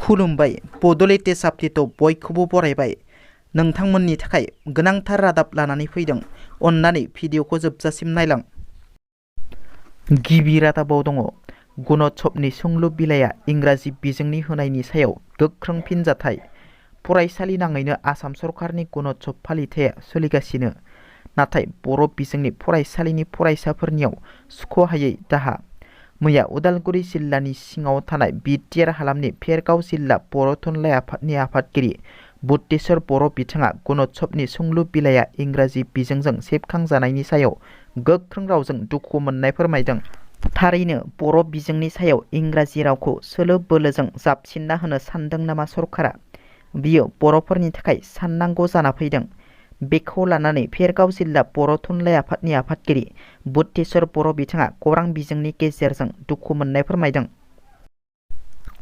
खुलुमबाय बड'लेण्ड साप्तिखौ बयखौबो बरायबाय। नोंथांमोननि थाखाय गोनांथार रादाब लानानै फैदों। अन्नानै भिडिअखौ जोबजासिम नायलां। गिबि रादाबाव दङ गुणोत्सवनि सोंलु बिलाइया इंराजि बिजोंनि होनायनि सायाव गोख्रों फिनजाथाय। फरायसालि नाङैनो आसाम सरकारनि गुणोत्सव फालिथाया सोलिगासिनो, नाथाय बर' बिजोंनि फरायसालिनि फरायसाफोरनियाव सुख'हायै दाहा। मैया उदालगुरि जिल्लानि सिङाव थानाय बिटिआर हालामनि फेरगाव जिल्ला बर' थुनलाइ आफादनि आफादगिरि बुद्धेश्वर बर' बिथाङा गुणोत्सवनि सोंलु बिलाइया इंराजि बिजोंजों सेबखांजानायनि सायाव गोख्रों रावजों दुखु मोननाय फोरमायदों। थारैनो बर' बिजोंनि सायाव इंराजि रावखौ सोलो बोलोजों जाबसिनना होनो सानदों नामा सरकारा? बियो बर'फोरनि थाखाय साननांगौ जाना फैदों। बेखौ लानानै फेरगाव जिल्ला बर' थुनलाइ आफादनि आफादगिरि बुद्धेश्वर बर' बिथाङा खौरां बिजोंनि गेजेरजों दुखु मोननाय फोरमायदों।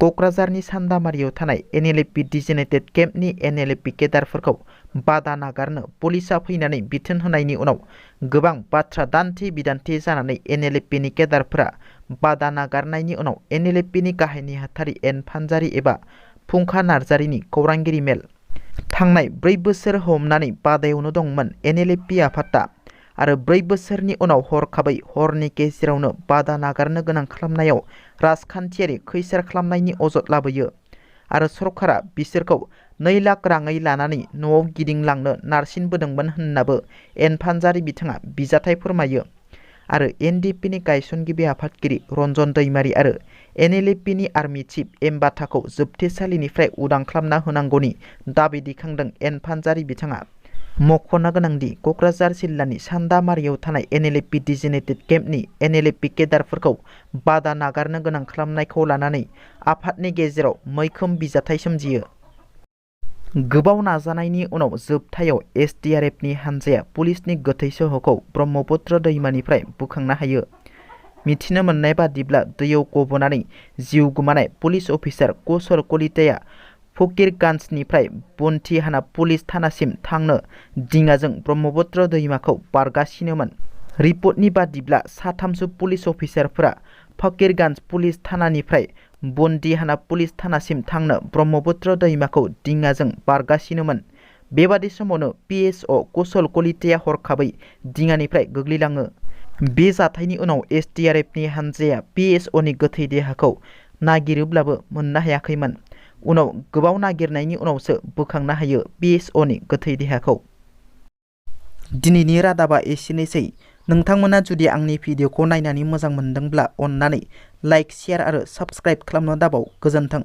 क'क्राझारनि सान्दामारियाव थानाय एनएलपि डिजिनेटेड केम्पनि एनएलपि केडारफोरखौ बादा नागारनो पुलिसा फैनानै बिथोन होनायनि उनाव गोबां बाथ्रा दान्थे बिदान्थे जानानै एनएलपिनि केडारफोरा बादा नागारनायनि उनाव एनएलपिनि गाहाय नेहाथारि एन फानजारि एबा फुंखा नार्जारिनि खौरांगिरि मेल। थांनाय 4 बोसोर हमनानै बादायावनो दंमोन एनएलपि आफादा आरो 4 बोसोरनि उनाव हरखाबै हरनि गेजेरावनो बादा नागारनो गोनां खालामनायाव राजखान्थियारि खैसार खालामनायनि अजद लाबोयो आरो सरकारा बिसोरखौ 2 लाख राङै लानानै न'आव गिदिंलांनो नारसिनबोदोंमोन होननाबो एन फानजारि बिथाङा बिजाथाइ फोरमायो आरो एनडिपिनि गायसनगिरि आफादगिरि रन्जन दैमारि आरो एनएलपिनि आर्मि चिफ एम बाथाखौ जोबथेसालिनिफ्राय उदां खालामना होनांगौनि दाबि दैखांदों एन फानजारि बिथाङा। मख'नो गोनांदि क'क्राझार जिल्लानि सान्दामारियाव थानाय एनएलपि डिजिनेटेड केम्पनि एनएलपि केडारफोरखौ बादा नागारनो गोनां खालामनायखौ लानानै आफादनि गेजेराव मैखोम बिजाथाइ सोमजियो। गोबाव नाजानायनि उनाव जोबथायाव एसडिआरएफनि हानजाया पुलिसनि गोथै सह'खौ ब्रह्मपुत्र दैमानिफ्राय बोखांनो हायो। मिथिनो मोननाय बादिब्ला दैयाव गबोनानै जिउ गोमानाय पुलिस अफिसार कुशल कलिताया फकीरगंजनिफ्राय बुन्थिहाना पुलिस थानासिम थांनो दिङाजों ब्रह्मपुत्र दैमाखौ बारगासिनोमोन। रिपर्टनि बादिब्ला साथामसो पुलिस अफिसारफोरा फकीरगंज पुलिस थानानिफ्राय बुन्थिहाना पुलिस थानासिम थांनो ब्रह्मपुत्र दैमाखौ दिङाजों बारगासिनोमोन। बेबादि समावनो पिएसअ कुशल कलिताया हरखाबै दिङानिफ्राय गोग्लैलाङो। बे जाथायनि उनाव एसडिआरएफनि हानजाया पिएसअनि गोथै देहाखौ नागिरोब्लाबो मोननो हायाखैमोन। उनाव गोबाव नागिरनायनि उनावसो बोखांनो हायो पिएसअनि गोथै देहाखौ। दिनैनि रादाबा एसेनोसै। नोंथांमोना जुदि आंनि भिडिअखौ नायनानै मोजां मोनदोंब्ला अन्नानै लाइक, शेयार आरो साबस्क्राइब खालामनो दाबाव। गोजोन्थों।